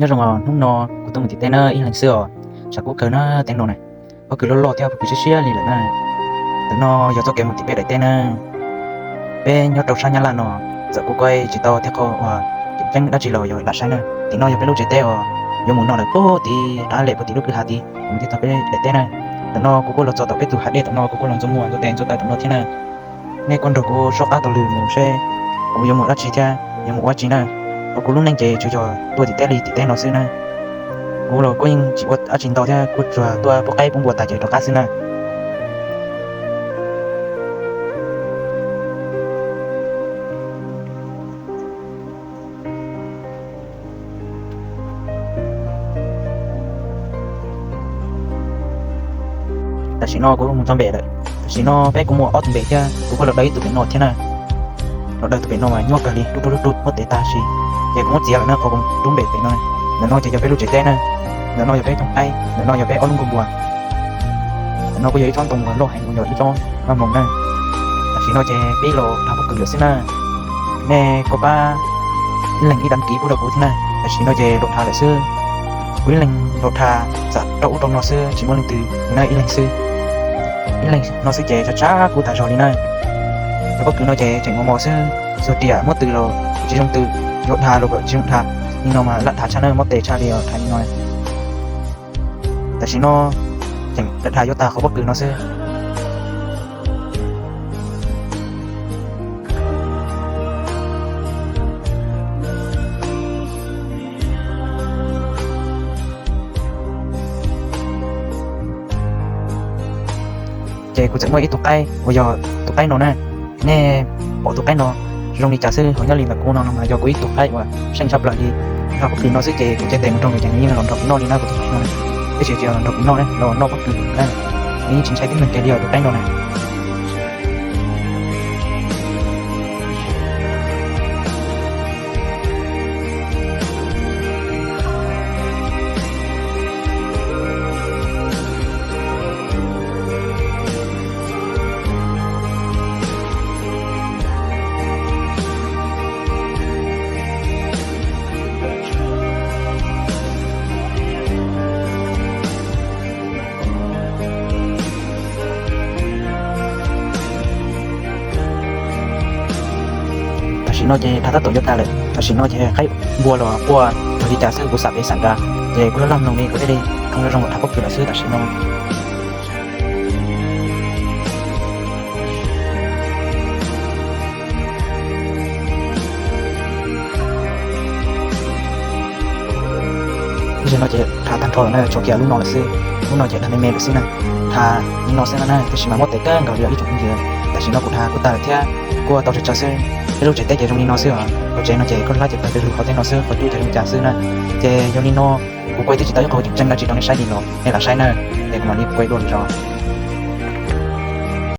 Nyob zoo os, hnub no kuv tuaj mus tim teb na ib leeg xwb os. Tshav kub kawg na teeb no na, pob kws loj loj thiab pob kws siab siab li lawm na. Ntawm no yog txoj kev mus tim peb daim teb na. Peb nyob rau sab Nyab Laj no, txawm kuv kuj tsis tau thiab qhov uas tseem ceeb dab tsi los yog lam saib na. Tim no yog peb lub tsev teb uas yuav mus no lawm puag tim qab lem puag tim lub kwj ha tid mus thiaj txog peb daim teb na. Ntawm no kuv kuj los txog tom peb tus hav dej tom no, kuv kuj los ntxuav muag ntxuav tes ntxuav taw tom no thiab na. Nej kuj nrog kuv soj qab taug lw mus seb kuv yuav mus dab tsi thiab yuav mus ua dab tsi na. Hos kuv lub neej ces tsuas yog tuaj tim teb li tim teb no xwb na. Kuv los kuj yeej tsis ua dab tsi ntau thiab, kuj tsuas tuaj pub qaib pub npua tas ces rov qab xwb na. Tam sim no kuv mus txog npem lawm. Tam sim no peb kuj muaj ob tug npem thiab, kuv kuj los daws ib tug pem no thiab na. Los daws tus pem no mas nyuaj kawg li, rub rub rub rub muab tes tag si. Ces kuv muab txiav lawm na, qhov kuv rub npem pem no. Ntawm no ces yog peb lub tsev teb na. Ntawm no yog peb thooj qaib, ntawm no yog peb ob lub nkuaj npua. Ntawm no kuj yog ib tsob ntoo uas loj heev, kuj yog ib tsob maj moos na. Tam sim no ces peb los dhos pob kws lawm xwb na. Nej kuj pab ib leeg ib dab kiv pub rau kuv thiab na. Tam sim no ces los dhos lawm xwb. Kuv ib leeg los dhos xam rau ub rau no xwb, tsis muaj leej twg na, ib leeg xwb. Ib leeg no xwb ces tshav tshav kub tas zog li na. Cov pob kws no ces tseem mos mos xwb, xuas riam muab tws los tsis zoo tws, yuav dhos los tsis zoo dhos. Li no mas lam dhos tshaj na, mob tes tshaj li os, dhos li no. Tam sim no tseem dhos yuav tag qhov pob kws no xwb. Ces kuv txawm muaj ib tug qaib uas yog tus qaib no na. Nej pom tus qaib no zoo li cas xwb, ho nyob li ntawm kuv no no mas yog kuv ib tug qaib uas seej tshaj plaws li. Dhos pob kws no xwb ces kuv cev tes mus rau nws ces nws yeej los nrog kuv noj li na, kuv tus qaib no na. Tab sis tsis los nrog kuv noj na, los noj pob kws na. Nws yeej tsis ntshai tib neeg kiag li os tus qaib no na. Tam sim no ces dhos tab tom yuav tag lawm, tam sim no ces qaib npua los quaj ua li cas xwb kuv xam pem xam nrad, ces kuv laj laj mloog li kuv thiaj li zoo zoo los dhos pob kws lawm xwb tam sim no. Tam sim no ces dhos tag nrho lawm na, tshuav kiag lub no lawm xwb, lub no ces dhos me me lawm xwb na. Dhos li no xwb na, tab sis mas muab tes kawg nkaus li ib tsoom phooj ywg. Tam sim no kuv dhos kuj tag lawm thiab, kuj tau tsawg tsawg xwb. Peb lub tsev teb ces zoo li no xwb os, lub tsev no ces koj lab ces tag pes lug qhov tej no xwb, qhov cub ces zoo li cas xwb na. Ces yog li no, kuv kuj twb tsis tau ib qho tseem ceeb dab tsi rau nej saib li los nej lam saib na, es kuv mam li kuv kuj dua lwm zaus.